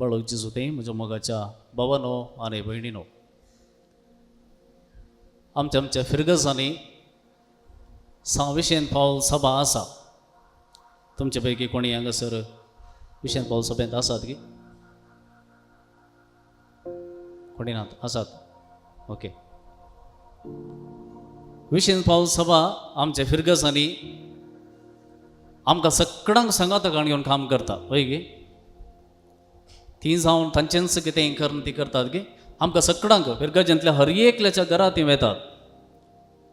बाळक जेजू तें म्हज्या मोगाच्या भावानो आनी भयणीनो, आमच्या आमच्या फिरगजांनी सांव विशेन पावल सभा आसा. तुमचे पैकी कोणी हांगासर विशेन पावल सभेंत आसात की कोणी नात आसात? ओके. विशेन पावल सभा आमच्या फिरगजांनी आमकां सगळ्यांक सांगाता काण घेवन काम करता, हय गे? ती जावन तांचेंच कितें करून ती करतात की आमकां सगळ्यांक फिरगजेंतल्या हर एकल्याच्या घरा ती वेतात.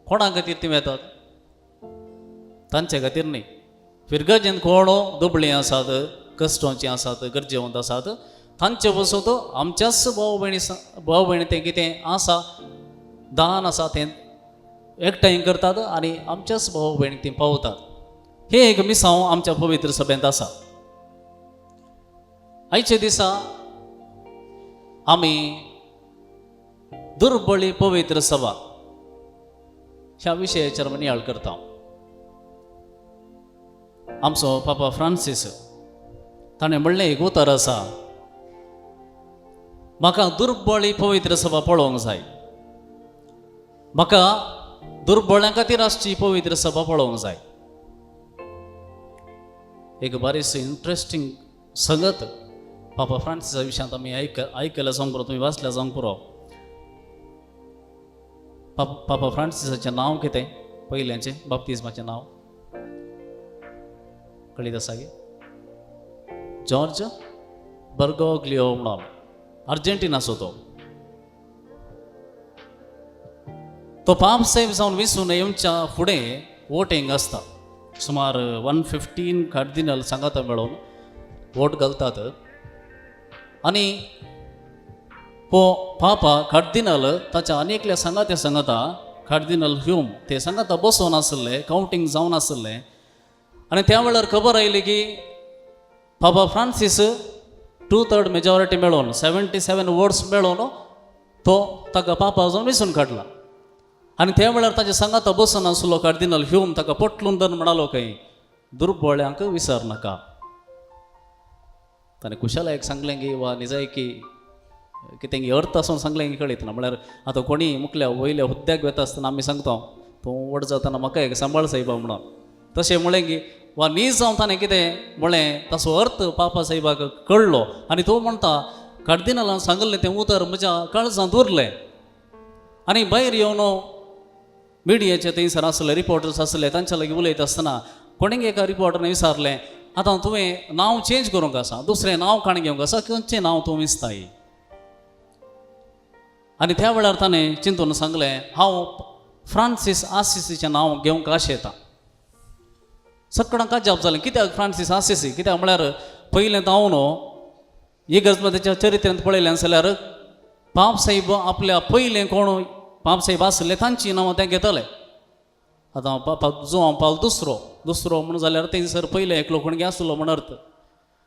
कोणा खातीर ती वेतात? तांचे खातीर न्ही. फिरगजेंत कोण दुबळीं आसात, कश्टांची आसात, गरजेवंत आसात, तांचे वसत आमच्याच भाव भयणी भाव भयणी तें कितें आसा दान आसा तें एकठांय करतात आनी आमच्याच भाव भयणीक ती पावतात. हें एक मिसांव आमच्या पवित्र सभेंत आसा. आयच्या दिसा आमी दुर्बळी पवित्र सभा ह्या विशयाचेर आमी नियाळ करता. आमचो पापा फ्रांसीस ताणें म्हणलें एक उतर आसा, म्हाका दुर्बळी पवित्र सभा पळोवंक जाय, म्हाका दुर्बळ्यां खातीर आसची पवित्र सभा पळोवंक जाय. एक बारीस इंट्रस्टींग संगत पापा फ्रांसिसा विशयांत आमी आयकल्या जावंक पुरो, तुमी वाचल्या जावंक पुरो. पापा फ्रांसिसाचें नांव कितें? पयल्याचें बाप्तिज्माचें नांव कळीत आसा गे? जॉर्ज बर्गोग्लियो म्हणून अर्जेंटिनाचो तो. तो पाप साहेब जावन विसून येवच्या फुडें वोटींग आसता. सुमार 115 कार्दिनल सांगाता मेळोवन वोट घालतात आनी हो पापा कार्दिनल ताच्या आनी एकल्या सांगात्या सांगाता कार्दिनल ह्यूम ते सांगाता बसोवन आसले, कावंटींग जावन आसलें. आनी त्या वेळार खबर आयली की पापा फ्रांसीस 2/3 मेजॉरिटी मेळोवन 77 वोट्स मेळोवन तो ताका पापा जावन विसून काडला. आनी त्या वेळार ताच्या सांगाता बसून आसलो कार्दिनल ह्यूम ताका पोटलून धरून म्हणालो खंय, दुर्बळ्यांक विसर नाका. ताणें खुशालायक सांगलें की वा निजाय की कितें अर्थ आसून सांगलें की कळीत ना. म्हळ्यार आतां कोणी मुखल्या वयल्या हुद्द्याक वेता आसतना आमी सांगता तूं व्हड जातना म्हाका एक सांबाळ साहेबा म्हणून. तशें म्हळें की वा नीज जावन ताणें कितें म्हळें ताचो अर्थ पापा साहेबाक कळ्ळो आनी तो म्हणटा कार्दिनालान सांगलें तें उतर म्हज्या काळजांत उरलें. आनी भायर येवन मिडियाचे थंयसर आसले रिपोर्टर्स आसले तांच्या लागीं उलयता आसतना कोणें एका रिपोर्टरान विचारलें, आतां तुवें नांव चेंज करूंक आसा, दुसरें नांव काण घेवंक आसा, खंयचें नांव तूं विचताय? आनी त्या वेळार ताणें चिंतून सांगलें, हांव फ्रांसीस आसिसीचें नांव घेवंक आशेता. सगळ्यांक अजाप जालें, कित्याक फ्रांसीस आसिसी? कित्याक म्हळ्यार पयलें हांव न्हू इगर्ज ताच्या चरित्र्यांत पळयलें जाल्यार पाप साहेब आपल्या पयलें कोण पाप साहेब आसले तांची नांवां ते घेतले. आतां पापा जुआंव पावल दुसरो दुसरो म्हणून जाल्यार थंयसर पयलें एकलो कोण आसलो म्हण अर्थ.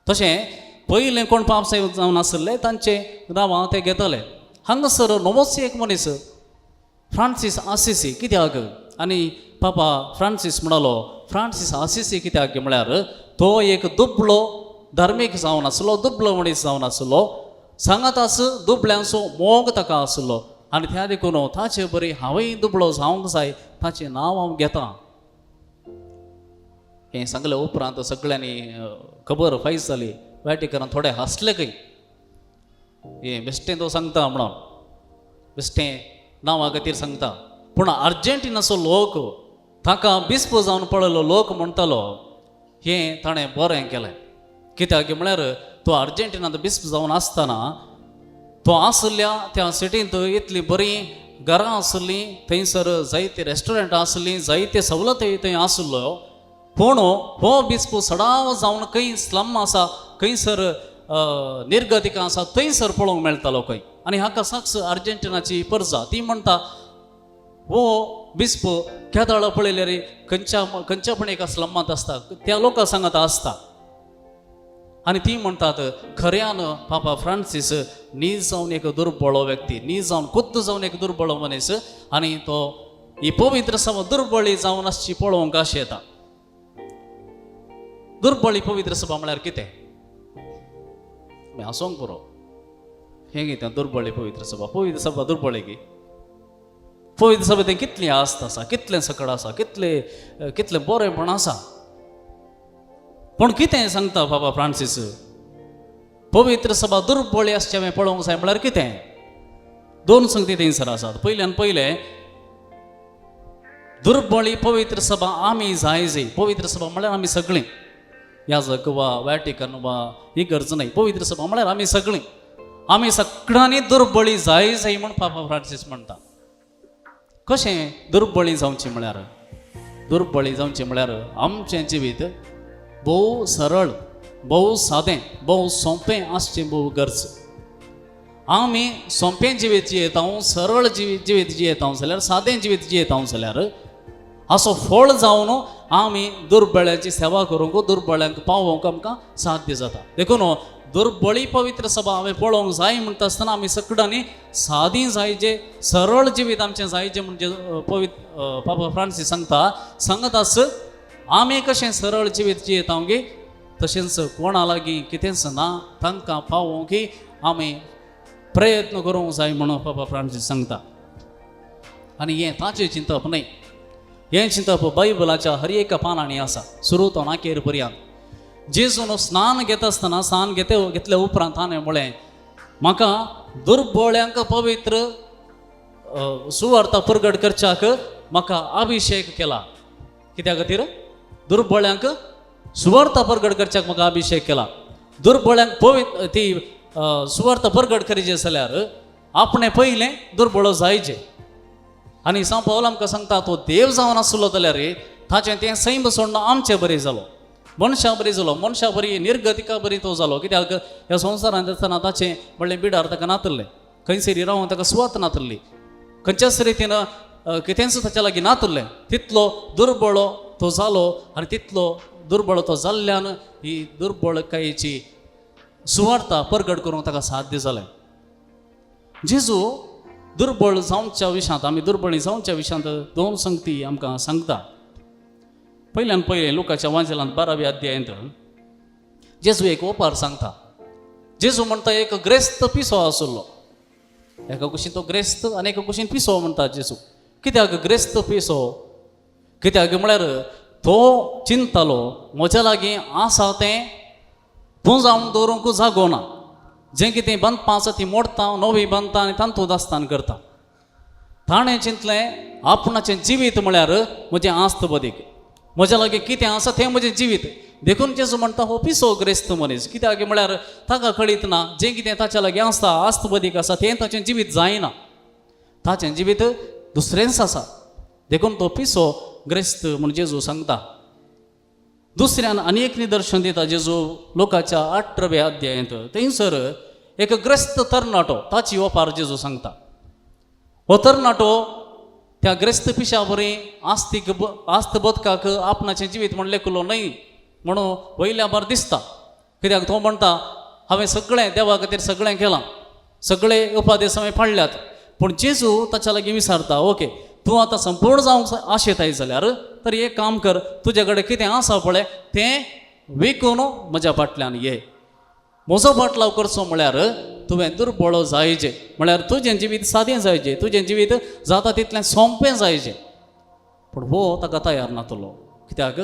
तशें पयलें कोण पाप साहेब जावन आसले तांचे नांवां ते घेतले. हांगासर नवोच एक मनीस फ्रांसीस आसिसी कित्याक? आनी पापा फ्रांसीस म्हणालो फ्रांसीस आसिसी कित्याक म्हळ्यार तो एक दुबळो धार्मीक जावन आसलो, दुबळो मनीस जावन आसलो, सांगातास दुबळ्यांचो मोग ताका आसलो आनी त्या देखून ताचे बरी हांवूय दुबळो जावंक जाय, ताचें नांव हांव घेतां. हें सांगले उपरांत सगळ्यांनी खबर फायज जाली. वॅटिकनान थोडे हांसले खंय, हें बेश्टें तो सांगता म्हणून, बेश्टें नांवा खातीर सांगता. पूण अर्जेंटिनाचो लोक ताका बिस्प जावन पळयलो लोक म्हणटालो हें ताणें बरें केलें. कित्याक म्हळ्यार तो अर्जेंटिनांत बिस्प जावन आसतना तो आसल्या त्या सिटींत इतली बरीं घरां आसलीं, थंयसर जायते रेस्टॉरंटां आसलीं, जायते सवलती थंय आसलो. पूण हो बिस्प सदांच जावन खंय स्लम आसा, खंयसर निर्गतिकां आसा थंयसर पळोवंक मेळटालो खंय. आनी हाका साक्ष अर्जेंटिनाची परजा ती म्हणटा हो बिस्प केदाळ पळयल्यार खंयच्या खंयच्या पण एका स्लमांत आसता, त्या लोकां सांगात आसता. आनी ती म्हणटात खऱ्यान पापा फ्रांसीस नीज जावन एक दुर्बळो व्यक्ती, नीज जावन खुद्द जावन एक दुर्बळो मनीस आनी तो ही पवित्र सभा दुर्बळी जावन आसची पळोवंक अशें येता. दुर्बळी पवित्र सभा म्हळ्यार कितें? तुमी हांसोंक पुरो. हें कितें दुर्बळी पवित्र सभा? पवित्र सभा दुर्बळी की? पवित्र सभा तें कितली आस्त आसा, कितलें सकड आसा, कितलें कितलें बरेंपण आसा. पूण कितें सांगता बाबा फ्रांसीस? पवित्र सभा दुर्बळी आसचें हांवें पळोवंक जाय म्हळ्यार कितें? दोन संगती थंयसर आसात. पयल्यान पयलें, दुर्बळी पवित्र सभा आमी जाय जाय. पवित्र सभा म्हळ्यार आमी सगळीं, याजक वा वॅटिकन वा ही गरज न्हय. पवित्र सभा म्हळ्यार आमी सगळीं, आमी सगळ्यांनी दुर्बळी जाय जाय म्हूण पापा फ्रांसीस म्हणटा. कशें दुर्बळी जावची म्हळ्यार? दुर्बळी जावची म्हळ्यार आमचें जिवीत भोव सरळ, भोव सादें, भोव सोंपें आसचें भोव गरज. आमी सोंपें जिवीत जियेता, सरळ जिवीत जिवीत जियेता जाल्यार, सादें जिवीत जियेता जाल्यार असो फळ जावन आमी दुर्बळ्यांची सेवा करूंक, दुर्बळ्यांक पावोवंक आमकां साध्य जाता. देखून दुर्बळी पवित्र सभा हांवें पळोवंक जाय म्हणटा आसतना आमी सगळ्यांनी सादी जायचे, सरळ जिवीत आमचें जायचें. म्हणजे पवित्र पापा फ्रांसीस सांगता, सांगत आस आमी कशें सरळ जिवीत जियेता गे, तशेंच कोणा लागीं कितेंच ना तांकां पावोवंक आमी प्रयत्न करूंक जाय म्हणून पापा फ्रांसीस सांगता. आनी हें ताचें चिंतप न्हय, हें चिंतप बायबलाच्या हर एका पानांनी आसा, सुरू तो नाकेर पर्यंत. जेजून स्नान घेता आसतना, स्नान घेतले उपरांत ताणें म्हळें, म्हाका दुर्बळ्यांक पवित्र सुवार्ता परगट करच्याक म्हाका अभिशेक केला. कित्या खातीर? दुर्बळ्यांक सुवार्ता परगट करच्याक म्हाका अभिशेक केला. दुर्बळ्यांक पवित्र ती सुवार्ता परगट करीचे जाल्यार आपणें पयलें दुर्बळो जायचे. आनी सांव पावल आमकां सांगता, तो देव जावन आसलो जाल्यार ताचें तें सैम सोडून आमचे बरी जालो, मनशां बरी जालो, मनशां बरी निर्गतिका बरी तो जालो. कित्याक ह्या संवसारांत आसतना ताचें म्हणलें बिडार ताका नातल्लें, खंयसरी रावन ताका सुवात नातल्ली, खंयच्याच रितीन कितेंच ताच्या लागीं नातल्लें. तितलो दुर्बळो तो जालो आनी तितलो दुर्बळो तो जाल्ल्यान ही दुर्बळकायेची सुवार्ता परगट करूंक ताका साध्य जालें. जेजू दुर्बळ जावच्या विशयांत, आमी दुर्बळी जावच्या विशयांत दोन संगती आमकां सांगता. पयल्यान पयलें लुकाच्या वांजेलांत 12व्या अध्यायांत जेजू एक ओपार सांगता. जेजू म्हणटा, एक ग्रेस्त पिसो आसलो. एका कुशीन तो ग्रेस्त आनी एका कुशीन पिसो म्हणटा जेजू. कित्याक ग्रेस्त पिसो? कित्याक म्हळ्यार तो चिंततालो म्हज्या लागीं आसा तें पुंजावन दवरूंक जागो ना, जें कितें बांदपां आसा ती मोडटा, नवी बांदता आनी तातूंत आसतान करता. ताणें चिंतलें आपणाचें जिवीत म्हळ्यार म्हजें आस्त बदीक, म्हज्या लागीं कितें आसा तें म्हजें जिवीत. देखून जेजू म्हणटा हो पिसो ग्रेस्त मनीस. कित्याक म्हळ्यार ताका कळीत ना जें कितें ताच्या लागीं आसता, आस्त बदीक आसा, तें ताचें जिवीत जायना, ताचें जिवीत दुसरेंच आसा. देखून तो पिसो ग्रेस्त म्हूण जेजू सांगता. दुसऱ्यान आनी एक निदर्शन दिता जेजू लोकाच्या 18व्या अध्यायांत. थंयसर एक ग्रेस्त तरणाटो, ताची ओपार जेजू सांगता. हो तरणाटो त्या ग्रेस्त पिशा बरी आस्तीक आस्त बदकाक आपणाचें जिवीत म्हण लेखलो न्हय म्हणून वयल्या बार दिसता. कित्याक तो म्हणटा हांवें सगळें देवा खातीर सगळें केलां, सगळे उपादेश हांवें पाळ्ळ्यात. पूण जेजू ताच्या लागीं विचारता, ओके तूं आतां संपूर्ण जावंक आशेताय जाल्यार तर एक काम कर, तुजे कडेन कितें आसा पळय तें विकून म्हज्या फाटल्यान ये. म्हजो फाटलाव करचो म्हळ्यार तुवें दुर्बळो जायचे, म्हळ्यार तुजें जिवीत सादें जायचें, तुजें जिवीत जाता तितलें सोंपें जायचें. पूण हो ताका तयार नातलो. कित्याक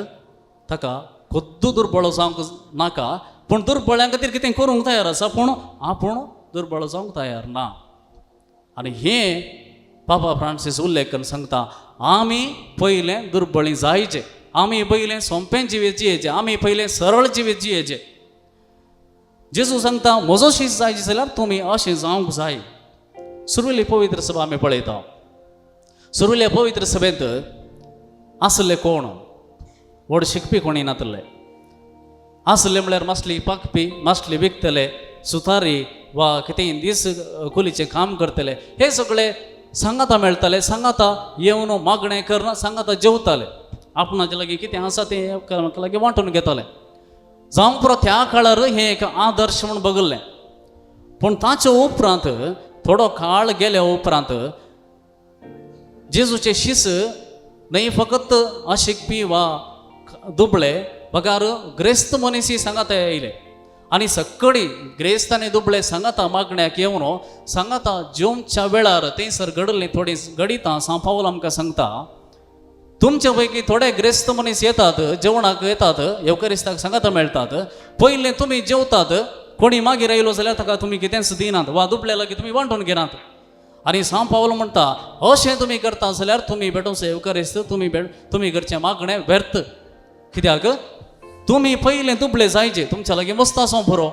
ताका खुद्द दुर्बळो जावंक नाका, पूण दुर्बळ्यां खातीर कितें करूंक तयार आसा, पूण आपूण दुर्बळो जावंक तयार ना. आनी हें पापा फ्रांसीस उल्लेख करून सांगता, आमी पयलें दुर्बळी जायचे, आमी पयलें सोंपें जिवीत जियेचें, आमी पयलें सरळ जिवीत जियेचें. जेजू सांगता म्हजो शीस जायचे जाल्यार तुमी अशें जावंक जाय. सुर्वेली पवित्र सभा आमी पळयता. सुर्वेल्या पवित्र सभेंत आसले कोण व्हड शिकपी कोणी नातले, आसले म्हळ्यार मासली पाकपी, मासली विकतले, सुतारी वा कितेंय दीस कुलीचें काम करतले, हे सगळे सांगाता मेळटाले, सांगाता येवन मागणें करना, सांगाता जेवताले, आपणाचे लागीं कितें आसा तें एकामेका लागीं वांटून घेताले. जावंक पुरो त्या काळार हें एक आदर्श म्हूण बगल्लें. पूण ताचे उपरांत थोडो काळ गेल्या उपरांत जेजूचे शीस न्हय फकत अशिकपी वा दुबळे बगार ग्रेस्त मनीस सांगाता येयले आनी सक्कडी ग्रेस्त आनी दुबळे सांगाता मागण्याक येवन सांगाता जेवच्या वेळार थंयसर घडलीं थोडीं घडितां सांव पावल आमकां सांगता, तुमचे पैकी थोडे ग्रेस्त मनीस येतात, जेवणाक येतात, येवकरिस्ताक सांगाता मेळटात. पयलें तुमी जेवतात, कोणी मागीर आयलो जाल्यार ताका तुमी कितेंच दिनात वा दुबळे लागीं तुमी वांटून घेनात. आनी सांव पावल म्हणटा अशें तुमी करता जाल्यार तुमी भेटोवचो येवकरिस्त, तुमी करचें मागणें व्यर्थ. कित्याक तुमी पयलें दुबळे जायचे, तुमच्या लागीं मस्त आसूंक पुरो,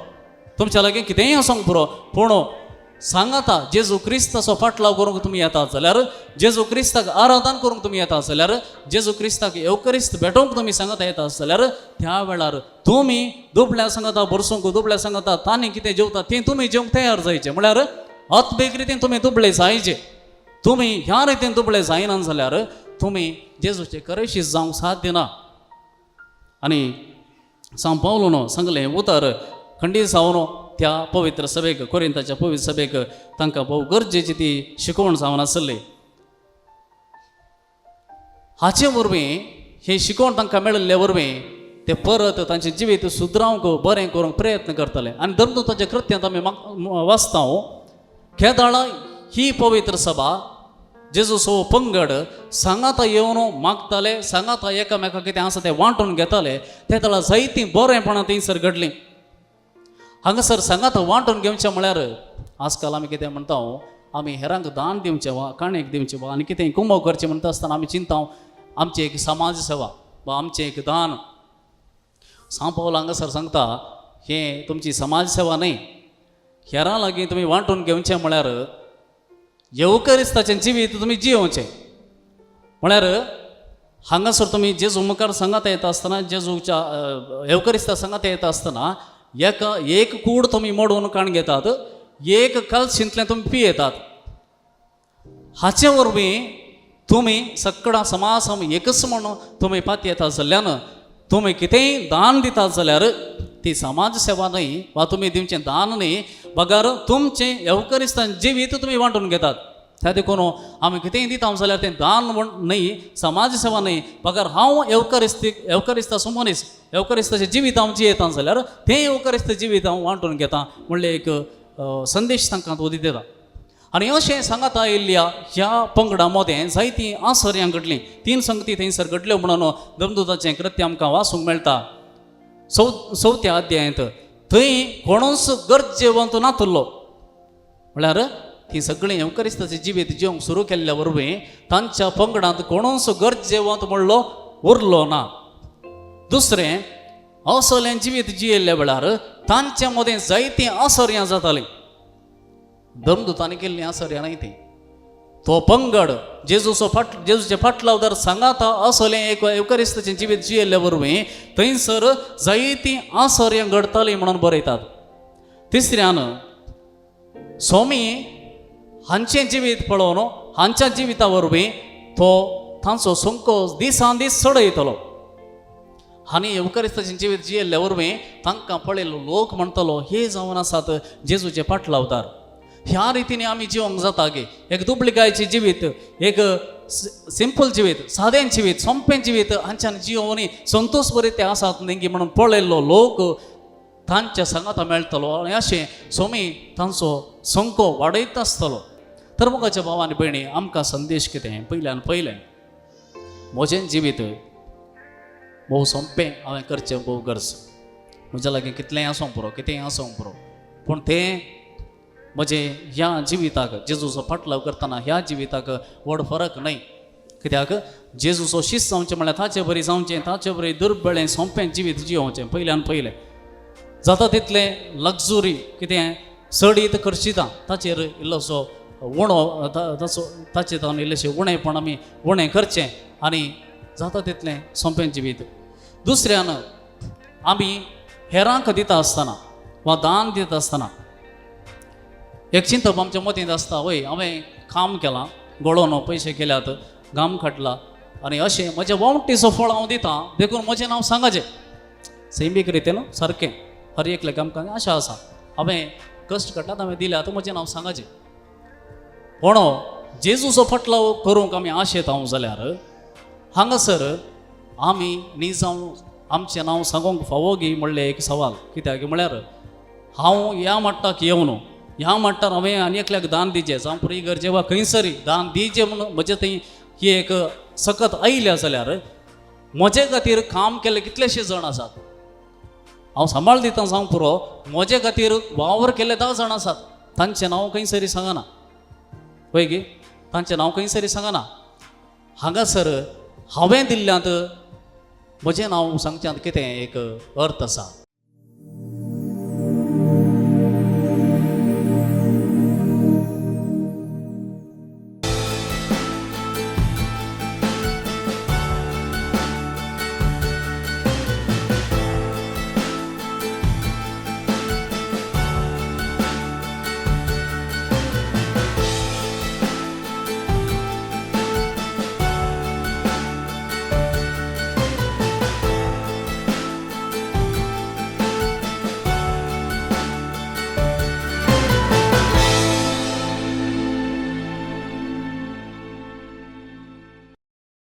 तुमच्या लागीं कितेंय आसूंक पुरो, पूण सांगाता जेजू क्रिस्ताचो फाटलाव करूंक तुमी येतात जाल्यार, जेजू क्रिस्ताक आराधन करूंक तुमी येतात जाल्यार, जेजू क्रिस्ताक येवकरिस्त भेटोवंक तुमी सांगाता येतात जाल्यार त्या वेळार तुमी दुबळ्या सांगाता बरसूंक, दुबळ्या सांगाता तांणी कितें जेवता तें तुमी जेवंक तयार जायचें. म्हळ्यार आत्मीक रितीन तुमी दुबळे जायचे. तुमी ह्या रितीन दुबळे जायना जाल्यार तुमी जेजूचे करेशी जावंक साथ दिना. आनी सांव पावलून सांगलें उतर खंडीत जावन त्या पवित्र सभेक, कोरिंताच्या पवित्र सभेक तांकां भोव गरजेची ती शिकवण जावन आसली. हाचे वरवीं ही शिकवण तांकां मेळिल्ले वरवीं ते परत तांचें जिवीत सुदरावंक बरें करूंक प्रयत्न करतले. आनी धर्मदूताच्या कृत्यांत आमी वाचता केदाळा ही पवित्र सभा जेजूचो पंगड सांगाता येवन मागताले, सांगाता एकामेका कितें आसा तें वांटून घेताले. ते तळा जायतीं बरेंपणां थंयसर घडलीं. हांगासर सांगाता वांटून घेवचें म्हळ्यार आजकाल आमी कितें म्हणटा, आमी हेरांक दान दिवचें वा काणयेक दिवचें वा आनी कितें कुमो करचें म्हणटा आसतना आमी चिंता आमची एक समाज सेवा वा आमचें एक दान. सांव पावल हांगासर सांगता हें तुमची समाज सेवा न्हय, हेरां लागीं तुमी वांटून घेवचें म्हळ्यार येवकरिस्ताचें जिवीत तुमी जियोवचें. म्हळ्यार हांगासर तुमी जेजू मुखार सांगाता येता आसतना, जेजूच्या येवकरिस्ता सांगाता येता आसतना एका एक कूड तुमी मोडून काण घेतात, एक कलशींतल्यान तुमी पियेतात. हाचे वरवीं तुमी सगळा समाज एकच म्हणून तुमी पातयेता जाल्ल्यान तुमी कितेंय दान दितात जाल्यार ती समाज सेवा न्हय वा तुमी दिवचें दान न्हय, बगर तुमचें येवकरिस्तान जिवीत तुमी वांटून घेतात. त्या देखून आमी कितेंय दिता जाल्यार तें दान म्हण न्हय, समाज सेवा न्हय, बगर हांव येवकरिस्ताचो मनीस, येवकरिस्ताचें जिवीत हांव जियेता जाल्यार तें येवकरिस्त जिवीत हांव वांटून घेता म्हणलें एक संदेश तांकां तो दिता. आनी अशें सांगाता आयिल्ल्या ह्या पंगडा मदें जायतीं आसर्यां घडलीं. तीन संगती थंयसर घडल्यो म्हणून धर्मदूताचें कृत्य आमकां वाचूंक मेळटा. चवथ्या अध्यायांत थंय कोणूच गरजेवंत नातुल्लो. म्हळ्यार ती सगळीं येवकरिस्ताचें जिवीत जिवंक सुरू केल्ल्या वरवीं तांच्या पंगडांत कोणूच गरजेवंत म्हणलो उरलो ना. दुसरें, असलें जिवीत जियेल्ल्या वेळार तांच्या मदें जायतीं आसर्यां जातालीं. धर्मदूतांनी केल्लीं आसर्यां न्हय ती. तो पंगड जेजूचे फाटलावदार सांगाता असलें एक येवकरिस्ताचें जिवीत जियेल्ल्या वरवीं थंयसर जायतीं आसर्यां घडतालीं म्हणून बरयतात. तिसऱ्यान स्वामी हांचें जिवीत पळोवन हांच्या जिविता वरवीं तो तांचो संको दिसान दीस चडयतलो. आनी येवकरिस्ताचें जिवीत जियेल्ल्या वरवीं तांकां पळयल्लो लोक म्हणटलो हे जावन आसात जेजूचे फाटलावदार. ह्या रितीने आमी जिवंक जाता गे. एक दुबळिकायचें जिवीत, एक सिंपल जिवीत, सादें जिवीत, सोंपें जिवीत हांच्यान जियोवन संतोश बरे ते आसात न्ही म्हणून पळयल्लो लोक तांच्या सांगाता मेळटलो आनी अशें स्वामी तांचो संको वाडयत आसतलो. तर मोगाच्या भाव आनी भयणी, आमकां संदेश कितें? पयल्यान पयलें म्हजें जिवीत भोव सोंपें हांवें करचें भोव गरज. म्हज्या लागीं कितलेंय आसूंक पुरो, कितेंय आसूंक पुरो, पूण तें म्हजें ह्या जिविताक जेजूचो फाटलाव करतना ह्या जिविताक व्हड फरक न्हय. कित्याक जेजूचो शिस्त जावचें म्हळ्यार ताचे बरी जावचें, ताचे बरी दुर्बळें सोंपें जिवीत जियोवचें. पयल्यान पयलें जाता तितलें लक्झुरी कितें चडीत खर्चिता ताचेर इल्लोसो उणो ताचो ताचेर जावन इल्लेशें उणेपण आमी उणें करचें आनी जाता तितलें सोंपें जिवीत. दुसऱ्यान आमी हेरांक दिता आसतना वा दान दिता आसतना एक चिंतप आमच्या मतींत आसता, वय हांवें काम केलां, गळोन पयशे केल्यात, घाम काडला आनी अशें म्हज्या वावटीचो फळ हांव दितां देखून म्हजें नांव सांगाचें. सैमीक रितीन सारकें हर एकल्याक आमकां आशा आसा, हांवें कश्ट काडल्यात, हांवें दिल्यात, म्हजें नांव सांगाचें. पूण जेजूचो फाटलाव करूंक आमी आशेत हांव जाल्यार हांगासर आमी न्ही जावं आमचें नांव सांगूंक फावो गी म्हणलें एक सवाल. कित्याक म्हळ्यार हांव ह्या मट्टाक येवन ह्या मट्टार हांवें आनी एकल्याक दान दिवचें, जावं पुरो इगर्जे वा खंयसरी दान दिवचें म्हणून म्हजे थंय ही एक सकत आयल्या जाल्यार म्हजे खातीर काम केल्ले कितलेशे जाण आसात. हांव सांबाळ दिता जावं पुरो, म्हजे खातीर वावर केल्ले 10 जाण आसात, तांचें नांव खंयसरी सांगना, वय गी, तांचें नांव खंयसरी सांगना. हांगासर हांवें दिल्ल्यांत म्हजें नांव सांगच्यांत कितें एक अर्थ आसा.